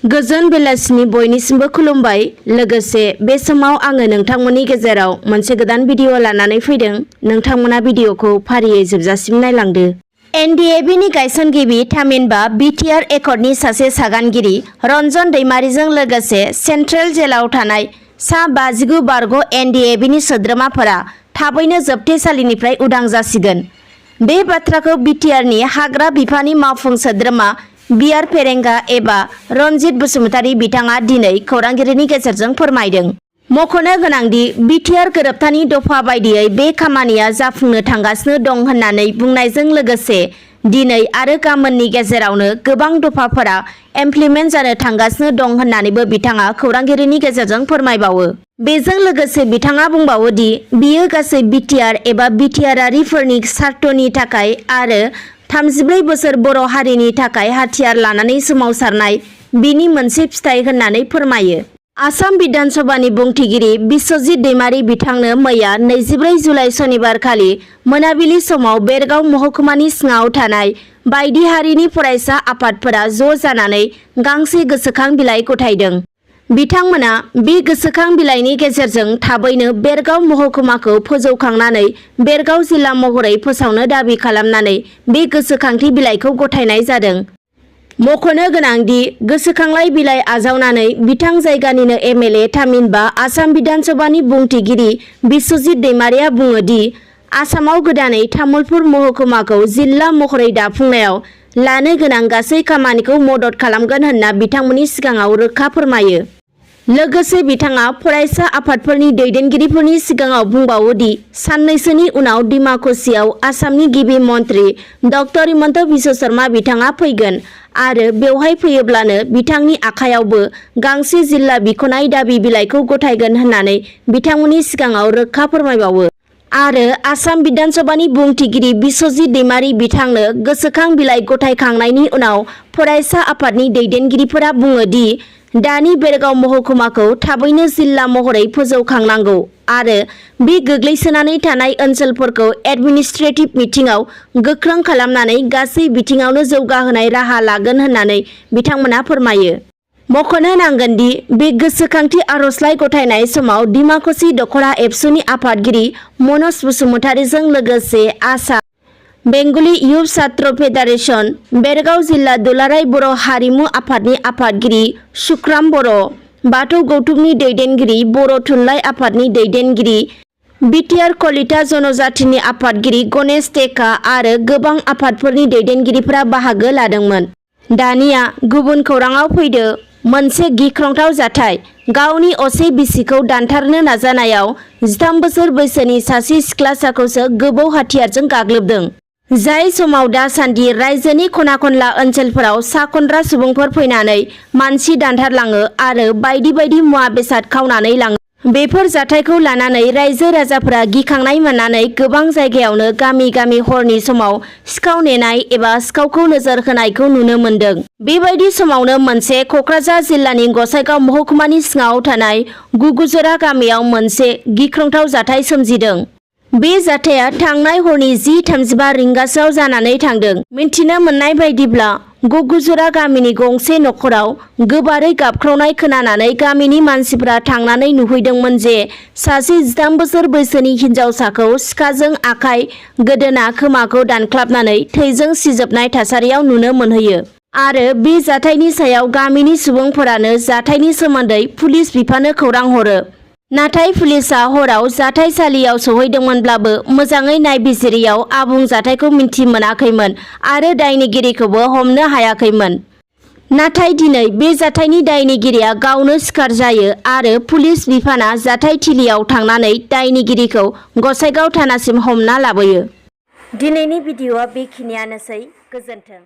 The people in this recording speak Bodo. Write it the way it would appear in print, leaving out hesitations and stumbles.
गोजोन बेलासिनि बयनिसिमबो खुलुमबाय। लोगोसे बे समाव आङो नोंथांमोननि गेजेराव मोनसे गोदान भिडिअ लानानै फैदों। नोंथांमोना भिडिअखौ फारियै जोबजासिम नायलांदो। एनडिएबिनि गायसनगिरि थामहिनबा बिटिआर एकर्डनि सासे सागानगिरि रन्जन दैमारीजों लोगोसे सेन्ट्रेल जेलाव थानाय सा 59 बारग' एनडिएबिनि सोद्रोमाफोरा थाबैनो जोबथेसालिनिफ्राय उदां जासिगोन। बे बाथ्राखौ बिटिआरनि हाग्रा बिफाननि मावफुं सोद्रोमा बिआर फेरेंगा एबा रनजित बसुमतारी बिथाङा दिनै खौरांगिरिनि गेजेरजों फोरमायदों। मख'नो गोनांदि बिटिआर गोरोबथानि दफा बायदियै बे खामानिया जाफुंनो थांगासिनो दं होननानै बुंनायजों लोगोसे दिनै आरो गाबोननि गेजेरावनो गोबां दफाफोरा इमप्लिमेन्ट जानो थांगासिनो दं होननानैबो बिथाङा खौरांगिरिनि गेजेरजों फोरमायबावो। बेजों लोगोसे बिथाङा बुंबावो दि बियो गासै बिटिआर एबा बिटिआरारिफोरनि स्वार्थनि थाखाय आरो 34 बोसोर बर' हारिनि थाखाय हाथियार लानानै सोमावसारनाय बिनि मोनसे फिथाइ होननानै फोरमायो। आसाम बिधान सभानि बुंथिगिरि बिस्वजित दैमारी बिथांनो मैया 24 जुलाइ सनिबार खालि मोनाबिलि समाव बेरगाव महकुमानि सिङाव थानाय बायदि हारिनि फरायसा आफादफोरा ज' जानानै गांसे गोसोखां बिलाइ गथायदों। बिथांमोना बे गोसोखां बिलाइनि गेजेरजों थाबैनो बेरगाव महकुमाखौ फोजौखांनानै बेरगाव जिल्ला महरै फोसावनो दाबि खालामनानै बे गोसोखांथि बिलाइखौ गथायनाय जादों। मख'नो गोनांदि गोसोखांलाय बिलाइ आजावनानै बिथां जायगानिनो एमएलए थामहिनबा आसाम बिधान सभानि बुंथिगिरि बिस्वजित दैमारीआ बुङो दि आसामाव गोदानै तामुलपुर महकुमाखौ जिल्ला महरै दाफुंनायाव लानो गोनां गासै खामानिखौ मदद खालामगोन होनना बिथांमोननि सिगाङाव रोखा फोरमायो। लोगोसे बिथाङा फरायसा आफादफोरनि दैदेनगिरिफोरनि सिगाङाव बुंबावो दि साननैसोनि उनाव डिमाकुसियाव आसामनि गिबि मन्त्रि डक्टर हिमन्त बिश्व शर्मा बिथाङा फैगोन आरो बेवहाय फैयोब्लानो बिथांनि आखायावबो गांसे जिल्ला बिख'नाय दाबि बिलाइखौ गथायगोन होननानै बिथांमोननि सिगाङाव रोखा फोरमायबावो। आरो आसाम बिधान सभानि बुंथिगिरि बिस्वजित दैमारी बिथांनो गोसोखां बिलाइ गथायखांनायनि उनाव फरायसा आफादनि दैदेनगिरिफोरा बुङो दि दानि बेरगाव महकुमाखौ थाबैनो जिल्ला महरै फोजौखांनांगौ आरो बे गोग्लैसोनानै थानाय ओनसोलफोरखौ एडमिनिस्ट्रेटिभ बिथिङाव गोख्रों खालामनानै गासै बिथिङावनो जौगाहोनाय राहा लागोन होननानै बिथांमोना फोरमायो। मख'नो नांगोन दि बे गोसोखांथि आर'जलाइ गथायनाय समाव डिमाकुसि दख'रा एबसुनि आफादगिरि मनज बसुमतारीजों लोगोसे आसाम बेंगलि इयुथ छात्र फेडारेशन, बेरगाव जिल्ला दुलाराय बर' हारिमु आफादनि आफादगिरि सुक्राम बर', बाथौ गौथुमनि दैदेनगिरि, बर' थुनलाइ आफादनि दैदेनगिरि, बिटिआर कलिता जनजातिनि आफादगिरि गणेश टेका आरो गोबां आफादफोरनि दैदेनगिरिफोरा बाहागो लादोंमोन। दानिया गुबुन खौराङाव फैदो। मोनसे गिख्रंथाव जाथाय। गावनि असे बिसिखौ दानथारनो नाजानायाव 13 बोसोर बैसोनि सासे सिख्लासाखौसो गोबौ हाथियारजों गाग्लोबदों। जाय समाव दासान्दि रायजोनि खना खनला ओनसोलफोराव साखनद्रा सुबुंफोर फैनानै मानसि दानथारलाङो आरो बायदि बायदि मुवा बेसाद खावनानै लाङो। बेफोर जाथायखौ लानानै रायजो राजाफोरा गिखांनाय मोननानै गोबां जायगायावनो गामि गामि हरनि समाव सिखाव नेनाय एबा सिखावखौ नोजोर होनायखौ नुनो मोन्दों। बेबायदि समावनो मोनसे क'क्राझार जिल्लानि गसाइगाव महकुमानि सिङाव थानाय गुगुजरा गामियाव मोनसे गिख्रंथाव जाथाय सोमजिदों। बे जाथाया थांनाय हरनि 10:35 रिंगासोआव जानानै थांदों। मिन्थिनो मोननाय बायदिब्ला गुगुजरा गामिनि गंसे न'खराव गोबारै गाबख्रावनाय खोनानानै गामिनि मानसिफोरा थांनानै नुहैदोंमोन जे सासे 13 बोसोर बैसोनि हिन्जावसाखौ सिखाजों आखाइ, गोदोना, खोमाखौ दानख्लाबनानै थैजों सिजोबनाय थासारियाव नुनो मोनहैयो। आरो बे जाथायनि सायाव गामिनि सुबुंफोरानो जाथायनि सोमोन्दै पुलिस बिफाननो खौरां हरो। नाथाय पुलिसआ हराव जाथायसालियाव सौहैदोंमोनब्लाबो मोजाङै नायबिजिरियाव आबुं जाथायखौ मिन्थि मोनाखैमोन आरो दायनिगिरिखौबो हमनो हायाखैमोन। नाथाय दिनै बे जाथायनि दायनिगिरिया गावनो सिखार जायो आरो पुलिस बिफाना जाथायथिलियाव थांनानै दायनिगिरिखौ गसाइगाव थानासिम हमना लाबोयो। दिनैनि भिडिअ'आ बेखिनियानोसै। गोजोन्थों।